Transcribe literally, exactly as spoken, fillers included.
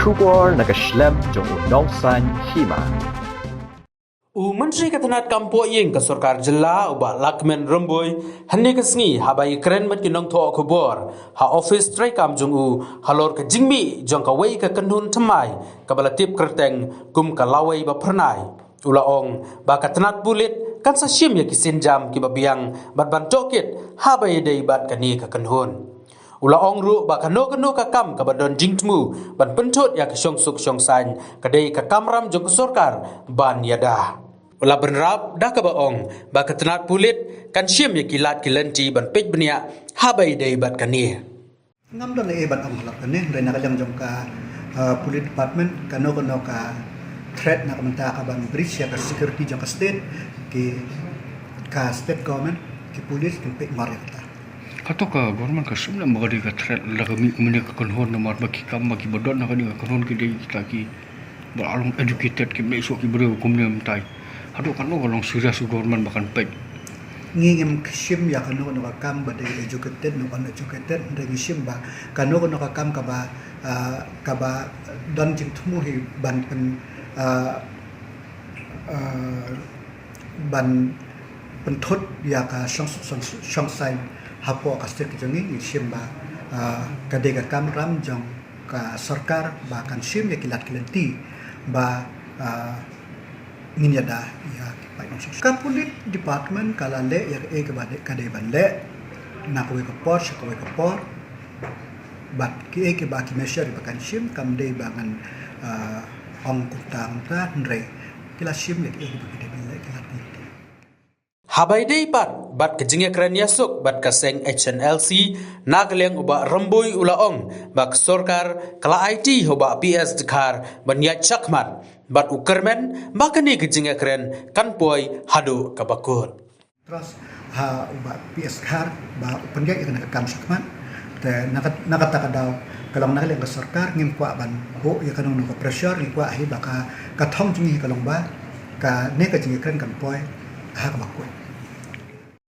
Khubor na ka shlem jong u Nongsaiñ Hima. U Myntri ka tnat kam poh ïing ka sorkar jylla u Bah Lahkmen Rymbui hynne ka sngi haba ïakren bad ki nongthoh khubor ha office treikam jong u halor ka jingmih jong kawei ka kynhun thymmai kaba la tip kyrteng kum ka Lawei ba Phyrnai. U la ong ba ka tnat pulit kan sa shim ïa ki sienjam kiba biang bad ban tohkit haba ïadei bad kane ka kynhun. U la ong ruh ba kano kano ka kam kaba don jingthmu ban pynthut ïa ka shongsuk shongsaiñ ka dei ka kamram jong ka sorkar ban ïada. U la bynrap da kaba ong ba ka tnat pulit kan shim ïa ki lad ki lynti ban peit bniah haba ïadei bad kane. Ngam don ei ban ong halor kane, hynrei na ka liang jong ka, uh, police department, kano kano ka threat na ka bynta ka ban breach ïa ka security jong ka state, ki, ka state government, ki police kin peit ngor ïa kata. Kato ka government ka sum na ma ka dei ka threat la ka mih kumne ka kynhun namar ba ki kam ba ki ba don na ka dei ka kynhun ki dei kita ki ba la long educated, ki mih shuh ki briew kumne mynta. Haduh kano ka long serious ka government ba kan peit. Ngi ngim shim ïa kano kano ka kam ba dei educated ne uneducated, hynrei ngi shim ba kano kano ka kam kaba, ah, kaba don jingthmu hi ban pyn, ah, ah, ban pynthut ïa ka shong, shong, shongsaiñ hapoh ka state ka jong ngi, ngi shim ba, ah, ka dei ka kamram jong ka sorkar ba kan shim ïa ki lad ki lynti ba, ah, ngin ïada ïa ki paid nongshong. Ka police department ka la leh ïa kaei kaba dei, ka dei ban leh na kawei ka por sha kawei ka por. Bad kiei kiba ki measure ba kan shim kam dei ba ngan, ah, ong kumta kumta, hynrei ki la shim ïa kiei kiba ki dei ban leh ki lad ki lynti. Haba ïadei pat bad ka jingïakren ïasuk bad ka seng H N L C, na ka liang u Bah Rymbui u la ong ba ka sorkar ka la aiti ha u Bah P S Dkhar ban ïaid shakhmat bad u kyrmen ba kane ka jingïakren kan poi haduh kaba kut. Trust ha u Bah P S Dkhar ba u pynïaid ïa kane ka kam shakhmat. Te na ka, na kata ka daw ka long na ka liang ka sorkar ngim kwah ban buh ïa kano kano ka pressure, ngi kwah hi ba ka, ka thong jong ngi ka long ba kane ka jingïakren kan poi ha kaba kut.